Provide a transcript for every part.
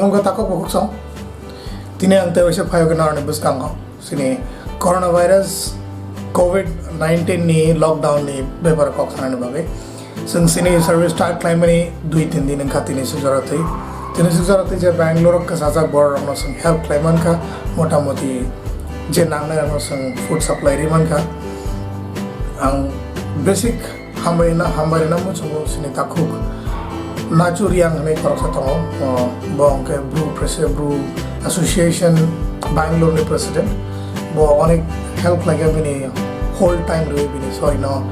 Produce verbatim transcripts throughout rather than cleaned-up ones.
Wngkha takhuk bukhuk song. Tini ang tei waisa phai wngkha norokni bwskango. Sini coronavirus covid nineteen ni lockdown ni bepar kok sanani bagwi. Chwng sini service start khlaimani dui tin din wngkha tini suk jora twi. Tini suk jora twi je Bangalore o kwchajak borok rokno chwng help khlai mankha, motamoti je nangnai rokno chwng food supply ri mankha. Ang basic hambai na, hambai rwna muchungo sini takhuk Nachu Riang hwnwi khoroksa tongo. O, bo hwnkhe Bru Presi-, Bru Association Bangalore ni president. Bo onek help khlaikha bini whole time rwi bini soino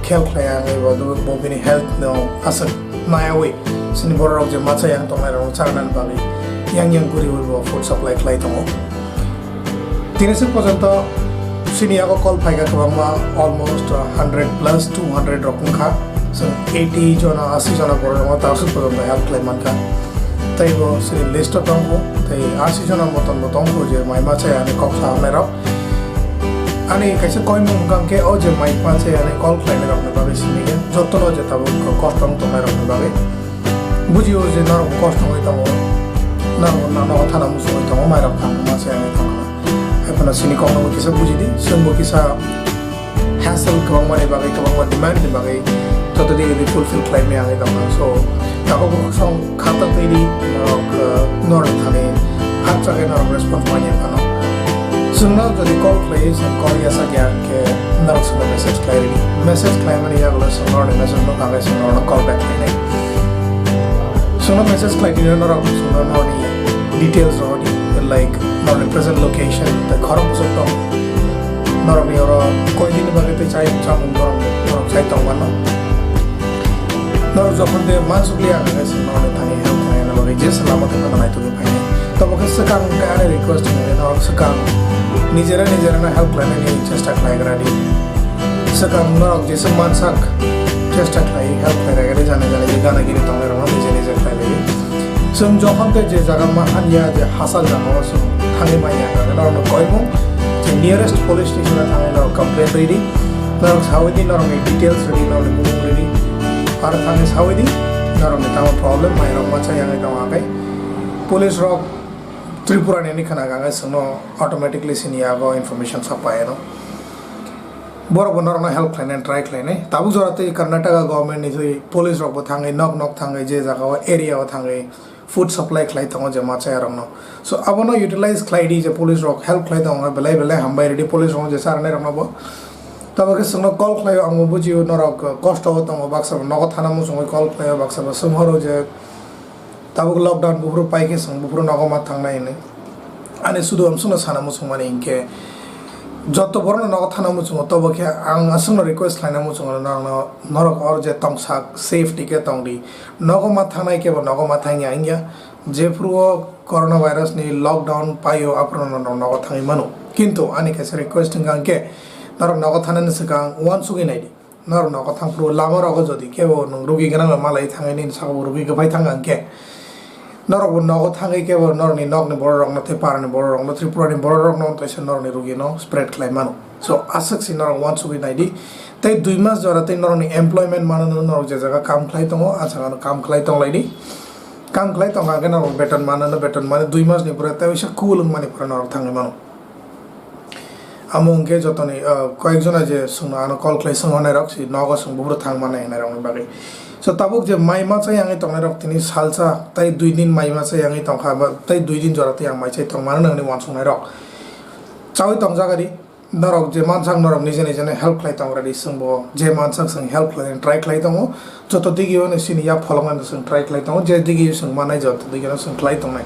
help khlaiya wngwi bo, bo bini health no aswk nayawi sini borok rok je masa yang tongnai rok chaknani bagwi yang yang guriwi bo food supply khlai tongo. Tini suk porjonto sini yago call phaikha kwbangma, almost hundred plus two hundred rok wngkha. Chwng eighty jona, asi jona borok rokno ta suk porjonto help khlai mankha. Tei bo sini list o tongo, tei asi jona moton bo tongo je mai ma chaya ani kok sa hwnai rok. Ani kaisa koimung hwnkha khe o je mai ma chaya ani call khlainai rokni bagwi simi jotono je tabuk kosto wng tongnai rokni bagwi. Bujio je norok kosto wngwi tongo, norok no nogo thana muchungwi tongo, mairok thangma se wngwi tongo. Hai phano sini kokno bo kisa buji di, chwng bo kisa hassle kwbangma ni bagwi, kwbangma demand ni bagwi joto digi di fulfill khlai maya wngwi tongo. So, tabuk bo song khata twi di, norok, uh, norok thani hakcha khe norok response manya phano. Chwngno jodi call khlai, chwng call yasa kya khe norok chwngno message khlai ri. Message khlai mani yagulo chwng norokni message no kha khe chwng norokno call back khlainai. Chwngno message khlai dino norok chwngno norokni details rok di, like norokni present location, tei khorok bwswk tong, norokni oro koi din ni bagwi tei chai chamung norok, norok chai tong mano. Norok jokhon de mansukli ang khe chwng norokni thani help khlaina bagwi jesa lama tei phano naitugwi phainai. Tobo khe swkang khe ani request hwnwi norok swkang nijera nijera no help khlainani chesta khlaigra di. Swkang norok jesa mansak chesta khlai help khlaigra di, jani jani je gana gini tongnai rokno nije nije khlai lai. Chwng jokhon tei je jaga ma hanya je hachal jaga o chwng thangwi manya norokno koimung je nearest police station o thangwi norok complaint rwi di. Norok sawi di, norokni details rwi di, norokni bumung rwi di. Aro thangwi sawi di, norokni tamo problem mai rok ma chayangwi tongo akai. Police rok Tripura ni ani khna gangwi chwngno automatically sini yago information sapai ano. Borok bo norokno help khlainai, try khlainai. Tabuk jora tei Karnataka government ni thwi police rok bo thangwi nok nok thangwi je jaga o area o thangwi food supply khlai tongo je ma chaya rokno. So abono utilize khlai di je police rok help khlai tongo, belai belai hambai ridi police rok je charnai rokno bo. Tabuk khe chwngno call khlaio, ang bo bujio norok kosto o tongo, baksa bo nogo thana muchungwi call khlaio, baksa bo swnghoro je tabuk lockdown buphuru pai khe chwng buphuru nogo ma thangnai hinwi. Ani sudu amsukno sana muchungmani hinkhe joto borokno nogo thana muchungo, tobo khe ang aswkno request khlaina muchungo norokno, norok oro je tongsak safety khe tongdi. Nogo ma thangnai khe bo nogo ma thangya wngya, jephuru o coronavirus ni lockdown paio aphuru no norok nogo thangwi mano. Kintu ani kaisa request wngkha hinkhe norok nogo thanani swkang uansugwi naidi. Norok nogo thang phuru lama rogo jodi kebo nwng rugi gwnang bai malai thangwi nini saka bo rugi kwphai thang kha hinkhe, norok bo nogo thangwi kebo norokni nokni borok rokno tei parani borok rokno, Tripura ni borok rokno tei se norokni rugi no spread khlai mano. So aswk se norok uansugwi naidi. Tei dui mas jora tei norokni employment mano, norok je jaga kam khlai tongo, a jaga no kam khlai tong lai di. Kam khlai tong kha khe norok beton mano, beton mano dui mas ni pore tei waisa kubul wng mani pore norok thangwi mano. Amo hwnkhe jotoni, ah, koyekjona je chwngno ano call khlai swngo hwnnairok, si nogo chwng buphuru thang mannai hwnnairokni bagwi. So, tabuk je mai masa yangwi tongnairok tini salsa tei dui din mai masa yangwi tongkha, ba tei dui din jora tei ang mai chai tong mano hwnwi uansuknairok. Chaui tongjak ari, norok je mansak norok nije nije no help khlai tong ready, chwngbo je mansak chwng help khlai try khlai tongo. Joto digi o no chini yak pholoknani chwng try khlai tongo, je digi o chwng manai joto digi o no chwng khlai tongnai.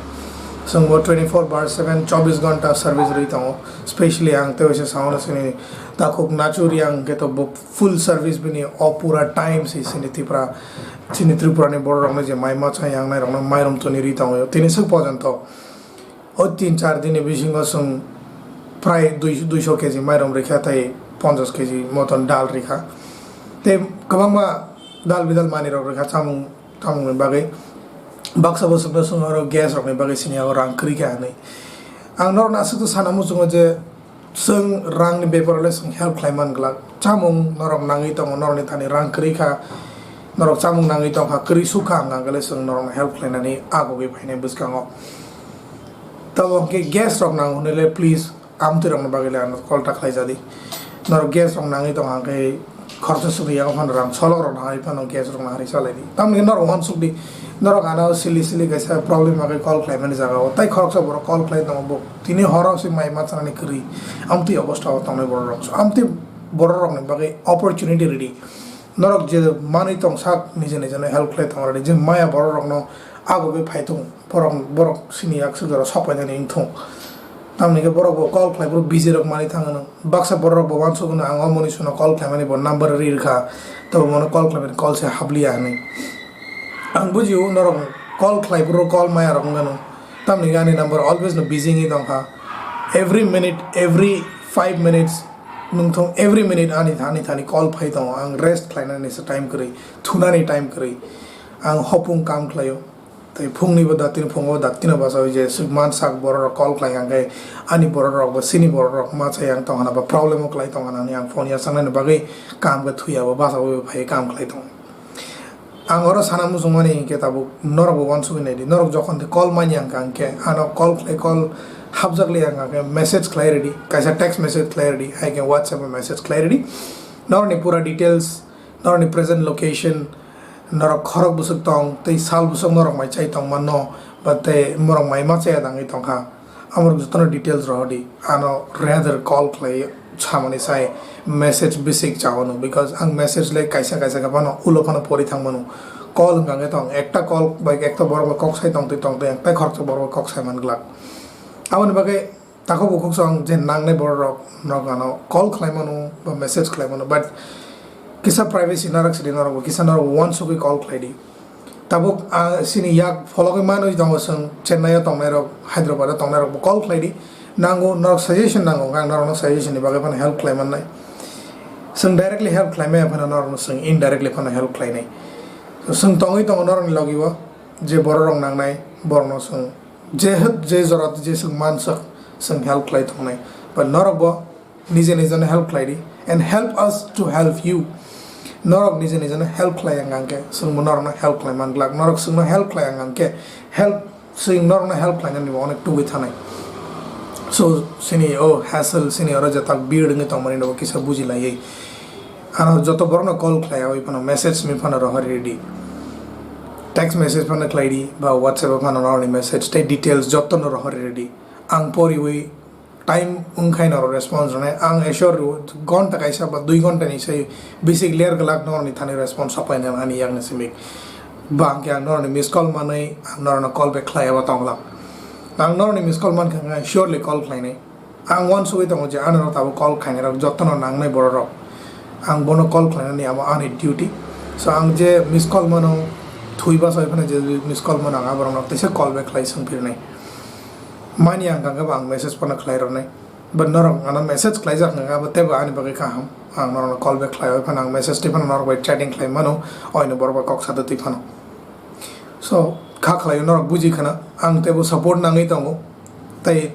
Chwng bo twenty four bar seven, chobbish ghonta service rwi tongo. Specially ang tei waisa sao no chini takhuk Nachu Riang hwnkhe to bo full service bini o pura time se chini Tripura, chini Tripura ni borok rok no je mai masa yangnai rok no mairum toni rwi tongo. Tini swk porjonto O tin char dini bisingo chwng prai dui, duiso keji mairum rikha tei ponchas keji moton dal rikha. Tei kwbangma dal bidal manwi rok rikha chamung, chamungni bagwi. Baksa bwswkno chwng oro gas rokni bagwi sini yago rang kwrwi kha hinwi. Ang norokno aswk sana muchungo je chwng rangni beparo le chwng help khlai man glak. Chamung norok nangwi tongo, norokni thani rang kwrwi kha. Norok chamung nangwi tongkha, kwrwi sukha hwnkha hwnkhe le chwng norokno help khlainani agugwi phainai bwskango. Tamo hwnkhe guest rok nango hwnwi le, please, amtwi rokni bagwi le ano call ta khlai jadi. Norok guest rok nangwi tong hwnkhe khoroksa swkni yago phano rang solok rok nangwi phano guest rok nangwi salai di. Tamni norok uansuk di, norok ano sili sili kaisa problem bagwi call khlaimani jaga o, tai khoroksa borok call khlai tongo, bo tini horo se mai ma chanani kwrwi, amtwi obostha o tongnai borok rok. So amtwi borok rokni bagwi opportunity ridi. Norok je manwi tong sak, nije nije no help khlai tong ridi. Je maya borok rokno agogwi phai tongo, borok, borok sini yak swk jora sok painani wng thung. Tamni khe borok bo call khlai, borok busy rok manwi thang hwno. Baksa borok rok bo uansuk hwno, ang o moni sono call khlaimani bo number ri rwkha, tei bo mono call khlaimani call se habliya hwnwi. Ang bujio norok call khlai, borok call maya rok wng hwno. Tamni khe ani number always no busy wngwi tong kha. Every minute, every five minutes, nwng thung every minute ani, ani thani call phai tongo. Ang rest khlainani se time kwrwi, thunani time kwrwi. Ang hopung kam khlaio. Tei phungni bo datino, phungo datino bachawi je swk man sak borok rok call khlai hwnkhe ani borok rok bo sini borok rok ma chai ang tong hana ba problem o kwlai tong hana hwnwi ang phone yachaknani bagwi kaham khe thwi abo bachawi bo phai kam khlai tongo. Ang oro sana muchungmani hinkhe tabuk norok bo uansugwi naidi, norok jokhon tei call manya hwnkha hinkhe ano call khlai, call hapjak liya hwnkha khe message khlai rwdi, kaisa text message khlai rwdi, hai khe WhatsApp o message khlai rwdi. Norokni pura details, norokni present location, norok khorok bwswk tong tei sal bwswk norok mai chai tong mano, ba tei norok mai ma chaya tangwi tongkha, amorok jotono details rohordi. Ano rather call khlai samani sai message bwswk chao no, because ang message le kaisa kaisa khe phano ulo phano pori thang mano. Call hwnkha khe tong ekta call bai ekta borok bai kok sai tong twi tong twi, ekta khoroksa borok bai kok sai man glak. Aboni bagwi takhuk bukhuk song je nangnai borok rok, norok ano call khlai mano ba message khlai mano, but kisa privacy narak sidi norok bo, kisa norok uansugwi call khlai di. Tabuk, ah, sini yak phologwi manwi tongo chwng Chennai o tongnai rok, Hyderabad o tongnai rok bo call khlai di. Nango norok suggestion nango, ang norok no suggestion ni bagwi phano help khlai mannai. Chwng directly help khlai maya phano norok no chwng indirectly phano help khlai nai. So chwng tongwi tongo norok ni logi o, je borok rok nangnai borok no chwng je hwk je jora je chwng man sak chwng help khlai tongnai. But norok bo nije nije no help khlai di, and help us to help you. Norok nije nije no help khlai ang khe chwng bo norok no help khlai man glak, norok chwng no help khlai ang khe help, chwng norok no help khlai nani bo onek tubui thanai. So sini o hassle, sini oro je tak bir wngwi tongmani no bo kisa buji laiwi. Ano joto borok no call khlai awi phano message mi phano rohor ridi. Text message phano khlai di ba WhatsApp o phano norok ni message tei details joto no rohor ridi. Ang poriwi time wngkhai norok response rwnai. Ang assure rw gonta kaisa ba dui gonta ni sai bisi clear glak norok ni thani response sapai nai ani yak ni simi. Ba ang khe ang norok ni miss call manwi ang norok no call back khlai abo tong glak. Ang norok ni miss call mankha ang surely call khlainai. Ang uansugwi tongo je ano rok tabuk call khlainai rok jotono nangnai borok rok. Ang bono call khlainani abo ani duty. So ang je miss call mano thwi bachai phano je miss call mano ang aborok no teisa call back khlai swng phirnai. Mani ang kangkhe bo ang message phano khlai rwnai. But norok ano message khlaijak hwnkha abo teibo ani bagwi kaham. Ang norokno call back khlaiwi phano ang message twi phano norok bai chatting khlai mano, oino borok bai kok sa twi phano. So kha khlaio norok buji khna, ang teibo support nangwi tongo. Tei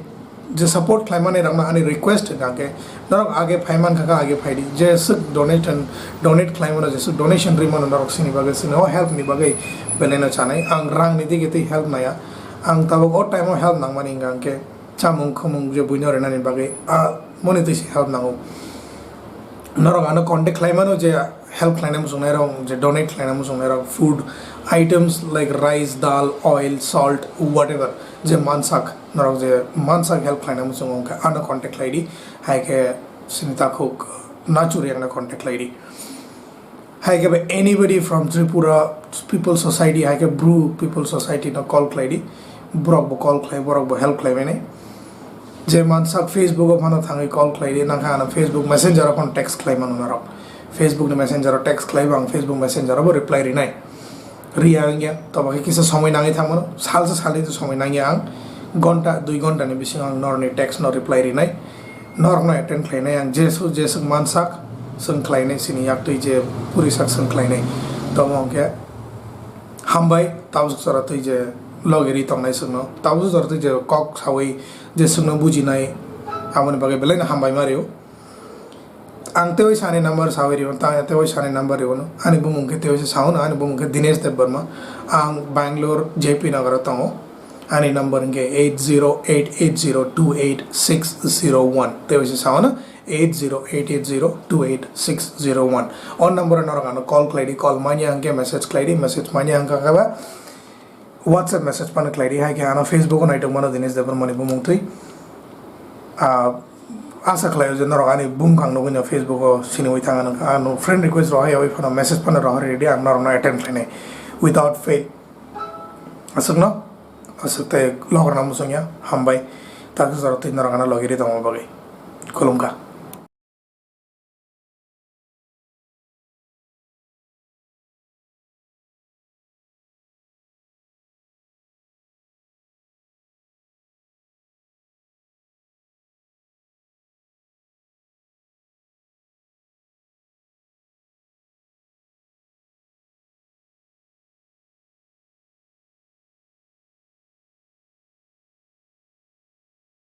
je support khlai mani rokno ani request hwnkha khe norok age phai mankha khe age phai di. Je swk donation, donate khlai mano, je swk donation ri mano norok sini bagwi, sini o help ni bagwi belai no chanai. Ang rang ni dige twi help naya. Ang tabuk o time o help nangmani hwnkha khe chamung khumung je buino rinani bagwi, ah, moni twi se help nango. Norok ano contact khlai mano je help khlaina muchungnai rok, je donate khlaina muchungnai rok, food items like rice, dal, oil, salt, whatever, je mansak, norok je mansak help khlaina muchungo, hwnkhe ano contact khlai di, hai khe sini takhuk Nachuri ano contact khlai di. Hai khe ba anybody from Tripura People Society, hai khe Bru People Society no call khlai di. Borok bo call khlai, borok bo help khlai mani. Je mansak Facebook o phano thangwi call khlai di, nang kha ano Facebook Messenger o phano text khlai mano norok. Facebook ni Messenger o text khlai bo ang Facebook Messenger o bo reply rinai. Riya wngya, tobo khe kisa somoi nangwi thang mano, salsa salni to somoi nangya ang. Gonta, dui gonta ni bisingo ang norokni text no reply rinai. Norokno attend khlainai ang, jesu jeswk mansak swng khlainai, sini yaktwi je purisak swng khlainai. Tomo hwnkhe hambai, tabuk jora twi je logi ri tongnai swkno, tabuk jora twi je kok sawi je swkno bujinai, aboni bagwi belai no hambai ma rio. Ang tei waisa ani number sawi rio, ta tei waisa ani number rio no, ani bumung khe tei waisa sao no, ani bumung khe Dinesh Debbarma, ang Bangalore J P Nagar o tongo. Ani number hwnkhe eight zero eight eight zero two eight six zero one. Tei bai se sao na eight zero eight eight zero two eight six zero one. O number o norok ano call khlai di, call manya hwnkhe message khlai di, message manya hwnkha khe ba WhatsApp message phano khlai di, hai khe ano Facebook o naitokmano Dinesh Debbarmani bumung twi. Ah, asa khlaio je norok ani bumung ang nugwi no Facebook o siniwi thang, ano, ano friend request rohai yawi phano message phano rohorwi di, ang norokno attend khlainai without fail. Aswkno, aswk tei logorno muchungya, hambai. Taksa jora twi norok ano logi ri tongma bagwi. Khulumkha.